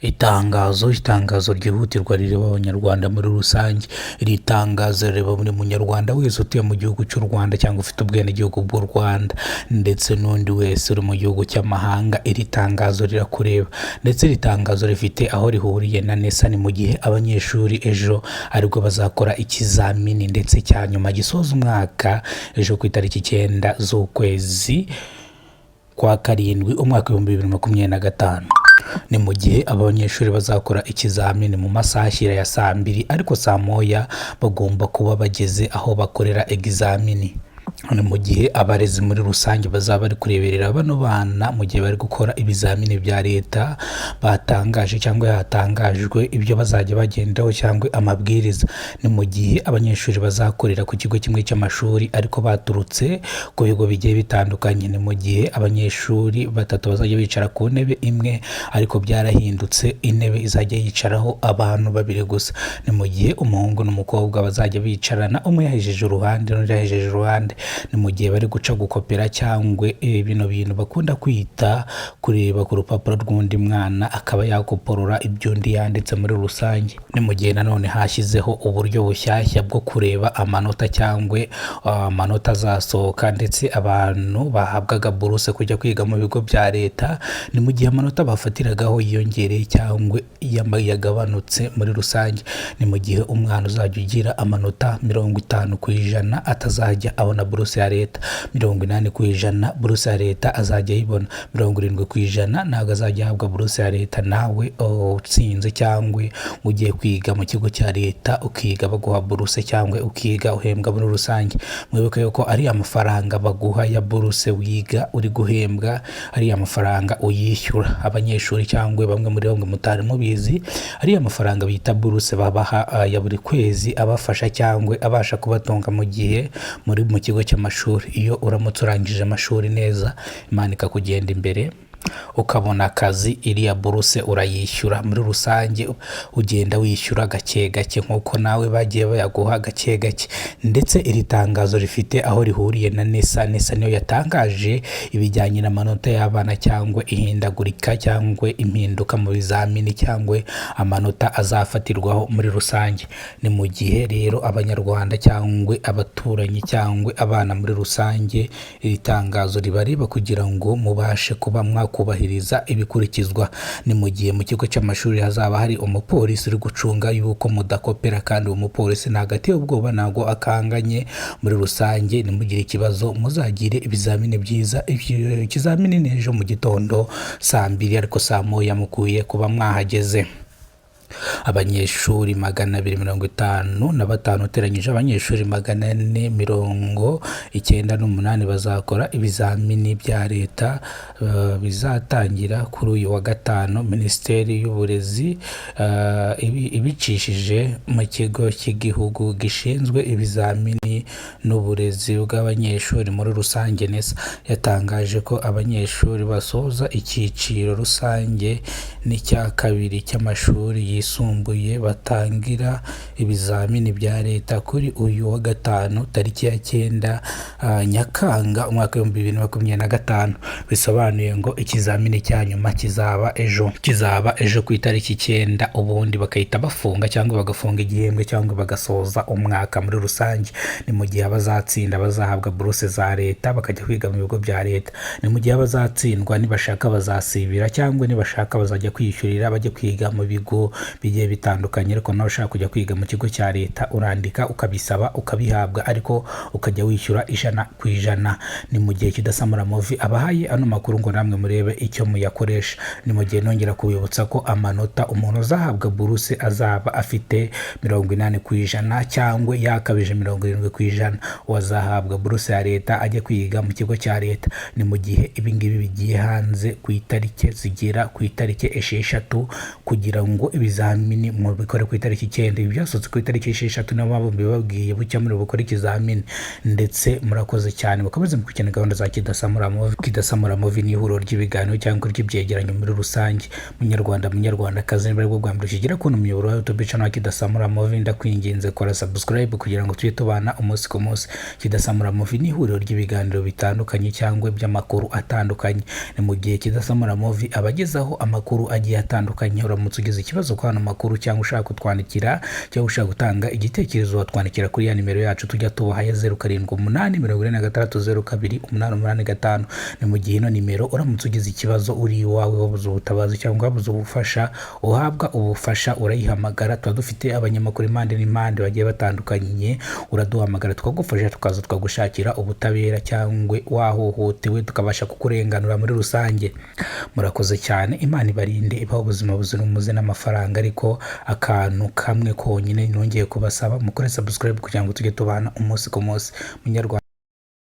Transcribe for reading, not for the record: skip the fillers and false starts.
Itangazo ryihutirwa rireba Abanyarwanda muri rusange. Iri tangazo rireba buri munyarwanda wese utuye mu gihugu cy'u Rwanda cyangwa ufite ubwenegihugu bw'u Rwanda, ndetse n'undi wese uri mu gihugu cy'amahanga. Iri tangazo rirakureba, ndetse iri tangazo rifite aho rihuriye na NESA. Ni mu gihe abanyeshuri ejo aribwo bazakora ikizamini ndetse cya nyuma gisoza umwaka, ejo ku itariki 9 z'ukwezi kwa karindwi, umwaka 2025. Ni mu gihe aba banyeshuri bazakora ikizamini mu masaha ashyira ya saa 2, ariko saa 1 bagomba kuba bageze aho bakorera egizamini. Ni mu gihe abarezi muri rusange bazaba bari kureberera bano bana mu gihe bari gukora ibizamini bya leta. Batangaje cyangwa hatangajwe ibyo bazajya bagendaho cyangwa amabwiriza. Ni mu gihe abanyeshuri bazakorera ku kigo kimwe cy'amashuri ariko baturutse ku bigo bigiye bitandukanye. Ni mu gihe abanyeshuri batatu bazajya bicara ku ntebe imwe, ariko byarahindutse, intebe izajya yicaraho abantu babiri gusa. Ni mu gihe umuhungu n'umukobwa bazajya bicarana, umwe yahejeje uruhande n'undi yahejeje uruhande. Ni mu gihe bari guca gukopera cyangwa bino bintu bakunda kwita kureba ku rupapuro rw'undi mwana, akaba yakoporora ibyo undi yanditse muri rusange. Ni mu gihe nanone hashyizeho uburyo bushyashya bwo kureba amanota cyangwa amanota azasohoka, ndetse abantu bahabwaga buruse kujya kwiga mu bigo bya leta. Ni mu gihe amanota bafatiragaho yiyongereye cyangwa yagabanutse muri rusange. Ni mu gihe umwana uzajya ugira amanota 50% atazajya abona buruse ya leta, 80% buruse ya leta azajya ayibona, 70% ntabwo azajya ahabwa buruse ya leta. Nawe utsinze cyangwa ugiye kwiga mu kigo cya leta, ukiga baguha buruse cyangwa ukiga uhembwa muri rusange, mwibuke yuko ari amafaranga baguha ya buruse wiga uri guhembwa, ari amafaranga uyishyura. Abanyeshuri cyangwa bamwe muri bamwe mutari mubizi, ariya mafaranga bita buruse babaha ya buri kwezi, abafasha cyangwa abasha kubatunga mu gihe muri mu kigo cy'amashuri. Iyo uramutse urangije amashuri neza, Imana ikakugenda imbere, ukabona akazi, iriya buruse urayishyura. Muri rusange ugenda wishyura gake gake nk'uko nawe bagiye bayaguha gake gake. Ndetse iri tangazo rifite aho rihuriye na NESA. NESA niyo yatangaje ibijyanye n'amanota y'abana cyangwa ihindagurika cyangwa impinduka mu bizamini cyangwa amanota azafatirwaho muri rusange. Ni mu gihe rero Abanyarwanda cyangwa abaturanyi cyangwa abana muri rusange, iri tangazo ribareba kugira ngo mubashe kuba mwakubahiriza ibikurikizwa. Ni mu gihe mu kigo cy'amashuri hazaba hari umupolisi uri gucunga yuko mudakopera, kandi uwo mupolisi ntabwo ateye ubwoba, ntabwo akanganye muri rusange. Nimugire ikibazo, muzagire ibizamini byiza. Ikizamini ni ejo mu gitondo saa 2, ariko saa 1 mukwiye kuba mwahageze. Abanyeshuri 255 uteranyije abanyeshuri 498 bazakora ibizamini bya leta, bizatangira kuri uyu wa gatanu. Minisiteri y'Uburezi ibicishije mu Kigo cy'Igihugu gishinzwe Ibizamini n'Uburezi bw'Abanyeshuri muri rusange, NESA, yatangaje ko abanyeshuri basoza icyiciro rusange n'icya kabiri cy'amashuri yisumbuye batangira ibizamini bya leta kuri uyu wa gatanu, tariki ya 9 Nyakanga, umwaka 2025. Bisobanuye ngo ikizamini cya nyuma kizaba ejo, kizaba ejo ku itariki 9, ubundi bagahita bafunga cyangwa bagafunga igihembwe cyangwa bagasoza umwaka muri rusange. Ni mu gihe abazatsinda bazahabwa buruse za leta bakajya kwiga mu bigo bya leta. Ni mu gihe abazatsindwa nibashaka bazasibira, cyangwa nibashaka bazajya kwiyishyurira bajye kwiga mu bigo bigiye bitandukanye. Ariko nawe ushaka kujya kwiga mu kigo cya leta, urandika ukabisaba ukabihabwa, ariko ukajya wishyura 100%. Ni mu gihe Kidasamura Muvi abahaye ano makuru ngo namwe murebe icyo muyakoresha. Ni mu gihe nongera kubibutsa ko amanota umuntu uzahabwa buruse azaba afite 80% cyangwa yakabije 70%, uwazahabwa buruse ya leta ajya kwiga mu kigo cya leta. Ni mu gihe ibingibi bigiye hanze ku itariki zigera ku itariki 6 kugira ngo ibizamini Ibizamini mubikore ku itariki 9. Ibi byasohotse ku itariki 6, niyo mpamvu mbibabwiye bucya muri bukore ikizamini. Ndetse murakoze cyane, mukomeze mukurikirane gahunda za Kidasamura Movie. Kidasamura Movie ni ihuriro ry'ibiganiro cyangwa ry'ibyegeranyo muri rusange. Munyarwanda, munyarwandakazi, niba aribwo bwa mbere ukigera kubona umuyoboro wa YouTube channel wa Kidasamura Movie, ndakwinginze kora subscribe kugira ngo tujye tubana umunsi ku munsi. Kidasamura Movie ni ihuriro ry'ibiganiro bitandukanye cyangwa by'amakuru atandukanye. Ni mu gihe Kidasamura Movie abagezaho amakuru agiye atandukanye. Uramutse ugize ikibazo kuri ano makuru, cyangwa ushaka kutwandikira, cyangwa ushaka gutanga igitekerezo, watwandikira kuri ya nimero yacu tujya tubaha ya 0784602885. Ni mu gihe ino nimero, uramutse ugize ikibazo uri iwawe, wabuze ubutabazi cyangwa wabuze ubufasha, uhabwa ubufasha, urayihamagara. Tuba dufite abanyamakuru impande n'impande bagiye batandukanye. Uraduhamagara tukagufasha, tukaza tukagushakira ubutabera, cyangwa wahohotewe tukabasha kukurenganura muri rusange. Murakoze cyane, Imana ibarinde, ibahe ubuzima buzira umuze n'amafaranga. Ariko akantu kamwe konyine nongeye kubasaba, mukore subscribe kugira ngo tujye tubana umunsi ku munsi. Munyarwanda.